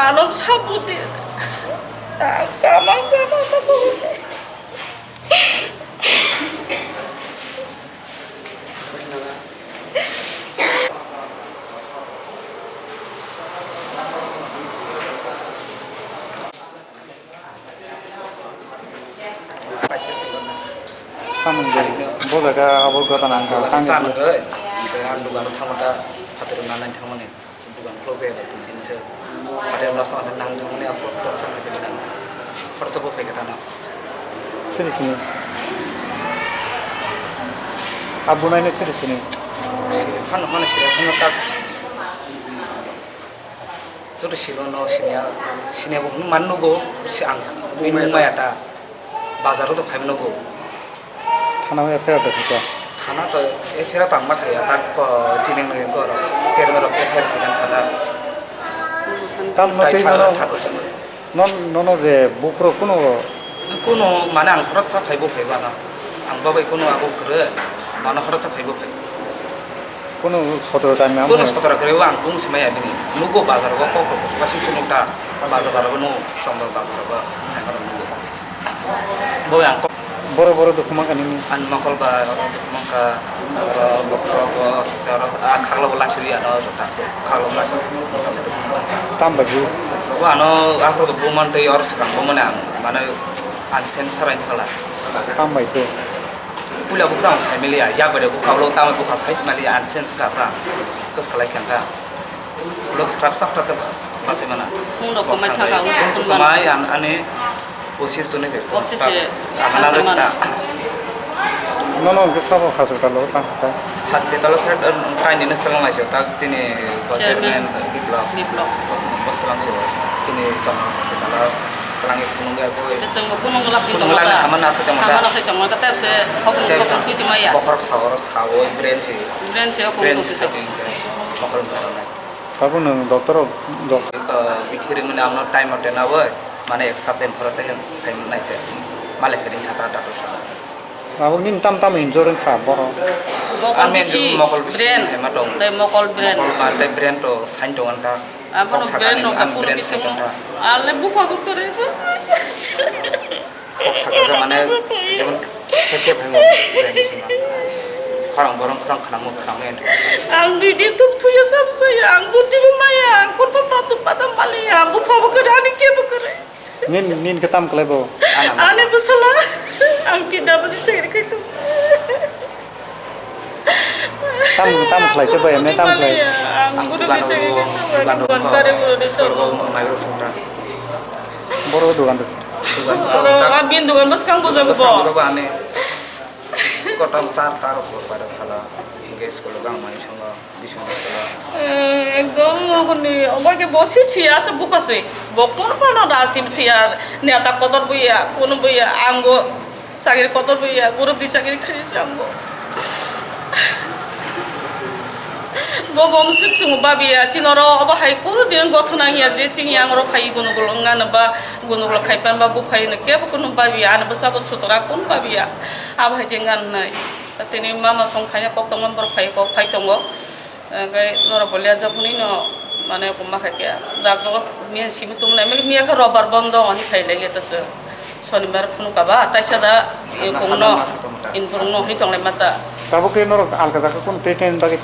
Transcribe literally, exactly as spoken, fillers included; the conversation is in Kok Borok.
Ano sabu di. Kamang kamang kamang. Tamo Sarikno. Bo jaga abo gotana wngkha. Dogano tangwi sa nangwi, omote ang dogano thangma ta phataro nanani thangmani. Dogan khulukjak eba dui din se. Phataro last o nang thangmani abo tok sa thangwi nang. Khoroksa bo phaikha tano. Siri sini. Abo naino siri sini. Siri phano mano siri phano tak. Joto silo no sinya, sinya bo hwnwi man nugo, si ang bini mung maya ta, bazar o to phai nugo. Thana o F I R da khaikha? Thana to F I R tang ma khaiya, tak ko chini nwi ko ro, chairman rok F I R khaikan sada. Tam no Tai twi thang no, thang ko chini. Non, nono je buphuru kuno. Kuno mane ang khoroksa phai bo phai bana. Ang babai kuno abo kwrwi, mano khoroksa phai bo phai. Kuno sotoro time ang. Kuno sotoro kwrwi ang bung se maya bini. Nugo bazar go kok kok, wasu sunu ta bazar go nugo, sombar bazar go. Ang nugo. Bo ang kok. Boro boro dukhu mankha nini. Ang mokol ba oro dukhu mankha, oro bokhorok bo, oro a khaglo bo lakhirwi ano ta khaglo bo lakhirwi. Tam bai bu. Bo ano aphuru bumani tei oro swkang bumani ang mane ang sen sarai khala. Tam bai bu. Puila buphuru ang sai maliya, ya bai bukhalo tamo bukha sai maliya, ang sen swkang phra. Kwswk khlai kha. Ulo swrapsa hota cha bachai mana. Mung rok kwmai thangkha, ulo swrapsa kwmai. Kwmai an-, ani osis tuni khe. Osis se. Ang na rwkta. Nono hwnkhe sabo hospital o tang sa? Hospital o khe, eh, taini nw swlang lai se, tak chini chairman. Chairman Biplab. Biplab. Bos-, bos twlang se, chini Chowla hospital o twlang phunuk ya koi. Bwswk bo phunuk lap ni phunuk tongo lap ni ta. Hama na se tongma ta. Hama na se tongma ta, tei se hokung tei hokung se twi chima ya. Bokhorok sa oro sa o brain se. Brain se hokung brain se twi sa tong. Mokol mokol nai. Tabuk nwng doctor rok, doc- Eko bithi rimani amno time mate nawi, mane eksa pen phoro tei phaimani nai khe, malai khe ring saka doctor saka. Abo nini tam tam injury wngkha borok? Mokol bisi, mokol bisi brain, hai ma tong. Tei mokol brain. Mokol ma tei brain to sign tong wngkha. Abo kok no saka brain ni no ang brain sign tong kha. Ale bupha bukha re. Kok saka khe mane jemon khe khe phaimo, khorang borong khorang khnamo khnamo ento. Ang dui din thum thuya sab saya, ang buti bo maya, ang kurba patu pata mali, ang bupha bo kare, ani ke bo kare. Nin, nin khe tam khlai bo? Ani bwsala, ang pida bo chakri khai tu. Tam, tam khlai se bai, emne tam khlai. Ang guru di chakri khai tu, ang ban kare bo di. School go mai ro sungta. Boro dugan dos. Dugan. Oro, a bin dugan bwskang bujago bo. Bwskang bujago ani. Kotom char tar hor pai rok phala. Hingke school o gang mai songo, bising school o. Eh, ekdom hokoni, obo ke bosi si, asta buka se. Bo kono pano rajniti si ar, neta kotor buya, kono buya, ango. Chakri kotor bo ya, gurub di chakri khani chango. Bo bo musuk sungo babiya, chinoro obo hai kunu din gothona hiya je chini yang oro phai gunugul wngna ba gunugul khai pan ba buphai no kebo kunu babiya, ano bwsa bo sutra kun babiya, abo hai je ngan nai. Tini mama song phai kok tongma borok phai kok phai tongo. Hwnkhe norok bo lerjak hwnwi no, mane, kumma kha khe, doctor miya simi tumlai, miya khe robar bondo hwnwi phai lai le ta se. Sonibar phunuk kha ba, taisa da, hamna, kung no, hamna masa tong ta. In burung no hwnwi tong lai ma ta. Tabuk khe norok alka jaga kunu treatment bagwi